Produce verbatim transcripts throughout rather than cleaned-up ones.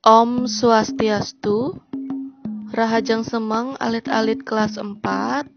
Om Swastiastu. Rahajeng semeng alit-alit kelas empat.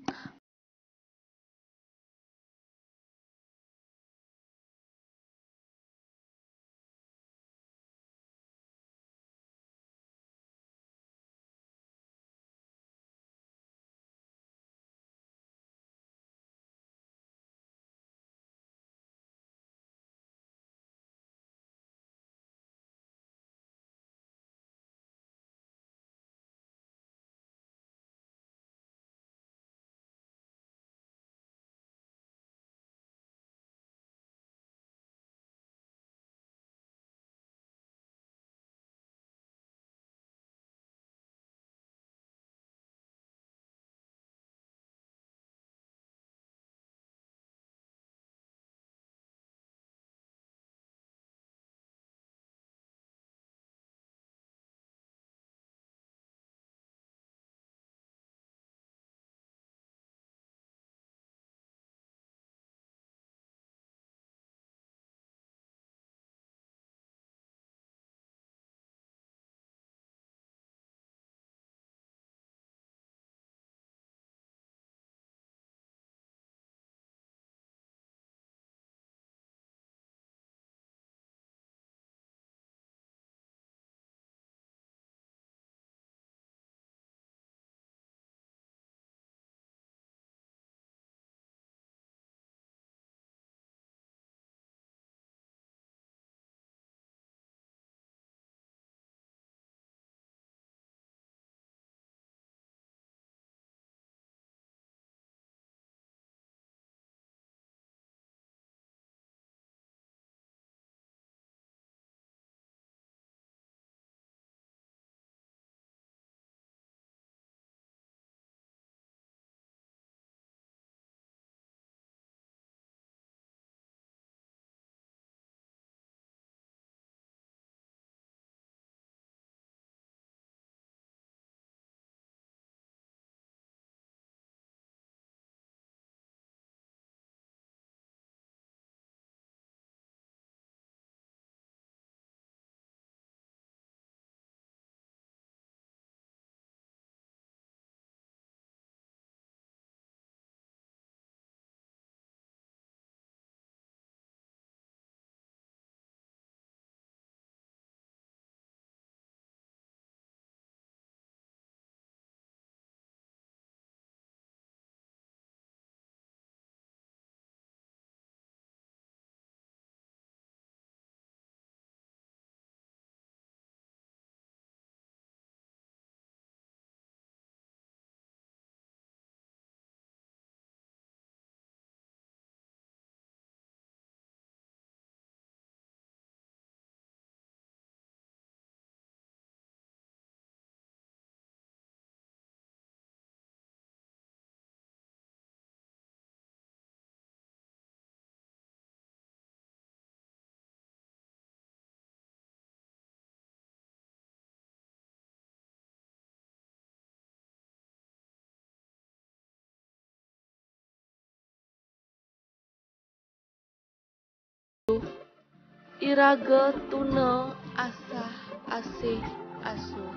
Iraga tuna asah asih asuh.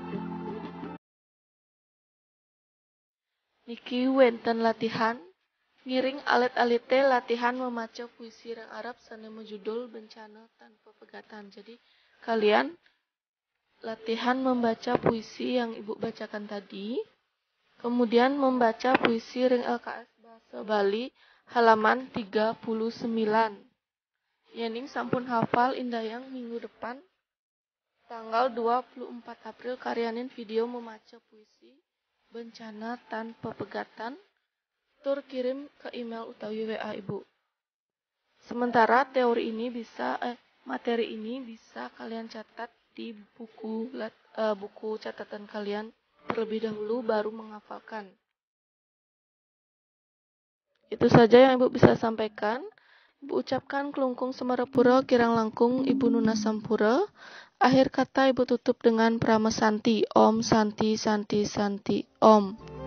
Niki wénten latihan. Ngiring alit-alité latihan memaca puisi ring Arab sané majudul Bencana Tanpa Pegatan. Jadi, kalian latihan membaca puisi yang Ibu bacakan tadi, kemudian membaca puisi ring L K S Bahasa Bali halaman tiga puluh sembilan. Yéning sampun hafal, indayang minggu depan, tanggal dua puluh empat April, karyanin video memaca puisi Bencana Tanpa Pegatan, tur kirim ke email utawi W A Ibu. Sementara teori ini bisa, eh, materi ini bisa kalian catat di buku lat-, eh, buku catatan kalian terlebih dahulu, baru menghafalkan. Itu saja yang Ibu bisa sampaikan. Ibu ucapkan klungkung sumarapura, kirang langkung Ibu nunas sampura. Akhir kata Ibu tutup dengan Parama Santi. Om Santi, Santi, Santi, Om.